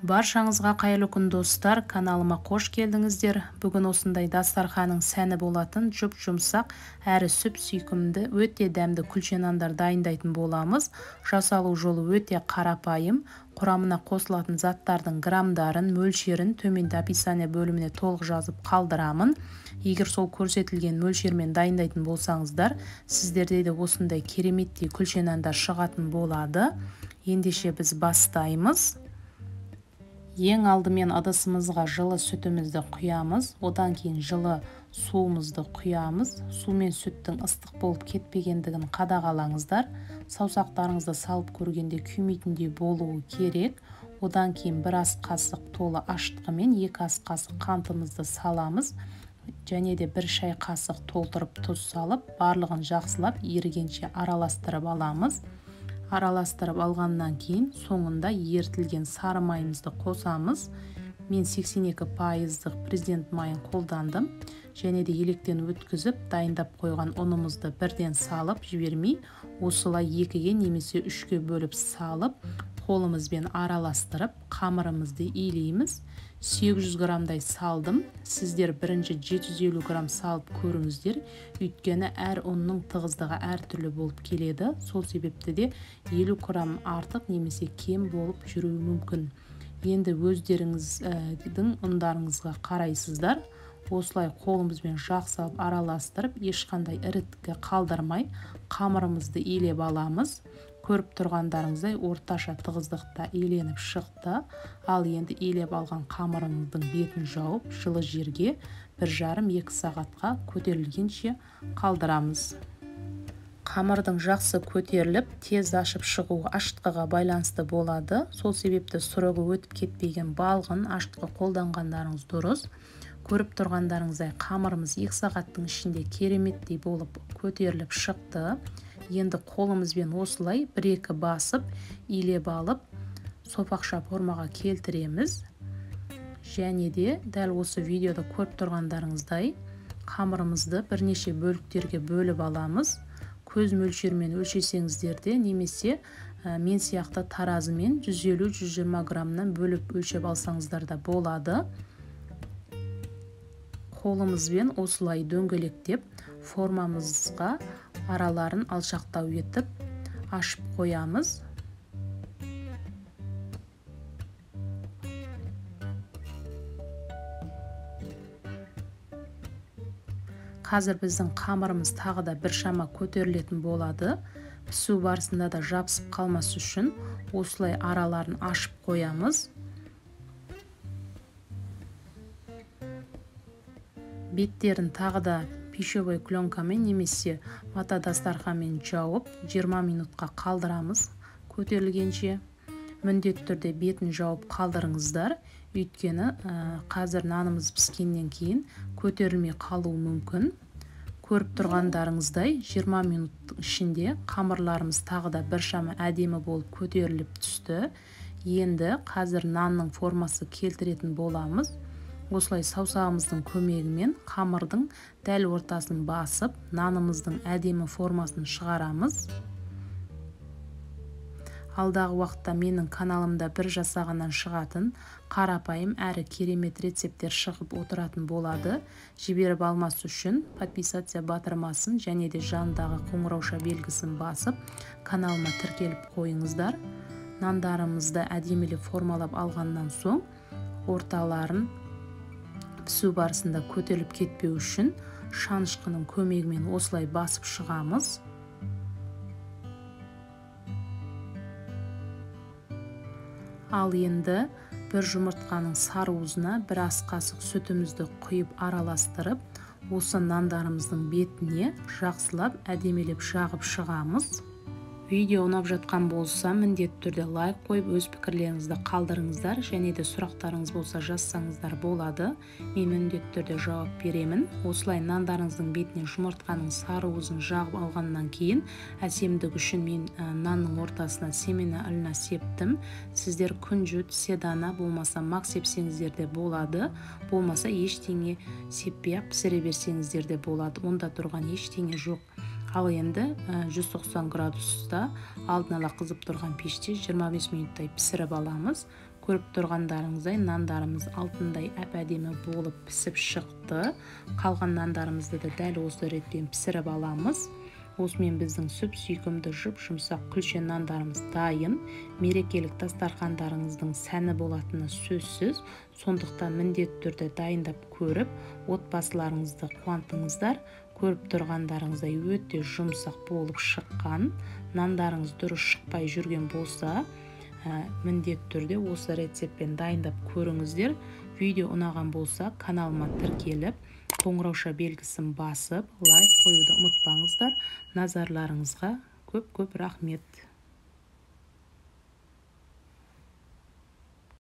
Баршаңызға қайырлы күн достар, каналыма қош келдіңіздер. Бүгін осындай дастарханның сәні болатын жұп-жұмсақ, әрі сүп-сүйкімді, өте дәмді күлше нандар дайындайтын боламыз. Жасалу жолы өте қарапайым. Құрамына қосылатын заттардың грамдарын, мөлшерін төменде описание бөліміне толық жазып қалдырамын. Егер сол көрсетілген мөлшермен дайындайтын болсаңыздар, сіздерде де осындай кереметтей күлше нандар шығатын болады. Ендеше біз бастаймыз. Ең алдымен ыдысымызға жылы сүтімізді құямыз, одан кейін жылы суымызды құямыз. Су мен сүттің ыстық болып кетпегендігін қадағалаңыздар. Саусақтарыңызды салып көргенде күймейтіндей болуы керек. Одан кейін бір ас қасық толы ашытқы мен 2 ас қасық қантымызды саламыз. Және де 1 шай қасық толтырып тұз салып, барлығын жақсылап ерігенше араластырып аламыз. Араластырып алғаннан кейін соңында ерітілген сары майымызды қосамыз. Мен 82% президент майын қолдандым. Және де електен өткізіп, дайындап қойған ұнымызды бірден салып жібермей, осылай 2-ге немесе 3-ге бөліп салып, қолымызбен араластырып, қамырымызды илейміз. 800 граммдай салдым. Сіздер бірінші 750 грамм салып көріңіздер. Өйткені әр ұнның тығыздығы әртүрлі болып келеді. Сол себепті де 50 грамм артық немесе кем болып жүруі мүмкін. Енді өздеріңіздің ұндарыңызға қарайсыздар. Осылай қолымызбен жақсылап араластырып, ешқандай іріткі қалдырмай қамырымызды илеп аламыз. Көріп тұрғандарыңыздай орташа тығыздықта иленіп шықты. Ал енді илеп алған қамырымыздың бетін жауып, жылы жерге 1,5-2 сағатқа көтерілгенше қалдырамыз. Қамырдың жақсы көтеріліп, тез ашып шығуы ашытқыға байланысты болады. Сол себепті сұрығы өтіп кетпеген балғын ашытқы қолданғандарыңыз дұрыс. Көріп тұрғандарыңыздай қамырымыз 2 сағаттың ішінде кереметтей болып көтеріліп шықты. Енді қолымызбен осылай 1-2 басып, илеп алып, сопақша формаға келтіреміз. Және де дәл осы видеода көріп тұрғандарыңыздай қамырымызды бірнеше бөліктерге бөліп аламыз. Көз мөлшерімен өлшесеңіздер де, немесе мен сияқты таразымен 150-120 граммнан бөліп өлшеп алсаңыздар да болады. Қолымызбен осылай дөңгелектеп, формамызға араларын алшақтау етіп ашып қоямыз. Қазір біздің қамырымыз тағы да біршама көтерілетін болады. Пісу барысында да жабысып қалмас үшін осылай араларын ашып қоямыз. Беттерін тағы да пищевой пленкамен немесе мата дастарханмен жауып 20 минутқа қалдырамыз көтерілгенше. Міндетті түрде бетін жауып қалдырыңыздар, өйткені қазір нанымыз піскеннен кейін көтерілмей қалуы мүмкін. Көріп тұрғандарыңыздай 20 минуттың ішінде қамырларымыз тағы да біршама әдемі болып көтеріліп түсті. Енді қазір нанның формасы келтіретін боламыз. Осылай саусағымыздың көмегімен қамырдың дәл ортасын басып, нанымыздың әдемі формасын шығарамыз. Алдағы уақытта менің каналымда бір жасағаннан шығатын қарапайым әрі керемет рецепттер шығып отыратын болады. Жіберіп алмас үшін подписаться батырмасын және де жанындағы қоңырауша белгісін басып, каналыма тіркеліп қойыңыздар. Нандарымызды әдемілеп формалап алғаннан соң орталарын пісу барысында көтеріліп кетпеу үшін шанышқының көмегімен осылай басып шығамыз. Ал енді бір жұмыртқаның сары уызына бір ас қасық сүтімізді құйып араластырып, осы нандарымыздың бетіне жақсылап әдемілеп жағып шығамыз. Видео ұнап жатқан болса, міндетті түрде лайк қойып, өз пікірлеріңізді қалдырыңыздар, және де сұрақтарыңыз болса жазсаңыздар болады. Мен міндетті түрде жауап беремін. Осылай нандарыңыздың бетіне жұмыртқаның сары уызын жағып алғаннан кейін, әсемдік үшін мен нанның ортасына семена льна септім. Сіздер күнжіт, седана, болмаса мак сепсеңіздер де болады, болмаса ештеңе сеппей-ақ пісіре берсеңіздер де болады. Онда тұрған ештеңе жоқ. Ал енді 190 градуста алдын ала қызып тұрған пеште 25 минуттай пісіріп аламыз. Көріп тұрғандарыңыздай, нандарымыз алтындай әп-әдемі болып пісіп шықты. Қалған нандарымызды да дәл осы ретпен пісіріп аламыз. Осымен біздің сүп-сүйкімді жұп-жұмсақ күлше нандарымыз дайын. Мерекелік дастархандарыңыздың сәні болатыны сөзсіз. Сондықтан міндетті түрде дайындап көріп, отбасыларыңызды қуантыңыздар. Көріп тұрғандарыңыздай өте жұмсақ болып шыққан. Нандарыңыз дұрыс шықпай жүрген болса, міндетті түрде осы рецептпен дайындап көріңіздер. Видео ұнаған болса, каналыма тіркеліп, қоңырауша белгісін басып, лайк қоюды ұмытпаңыздар. Назарларыңызға көп-көп рахмет.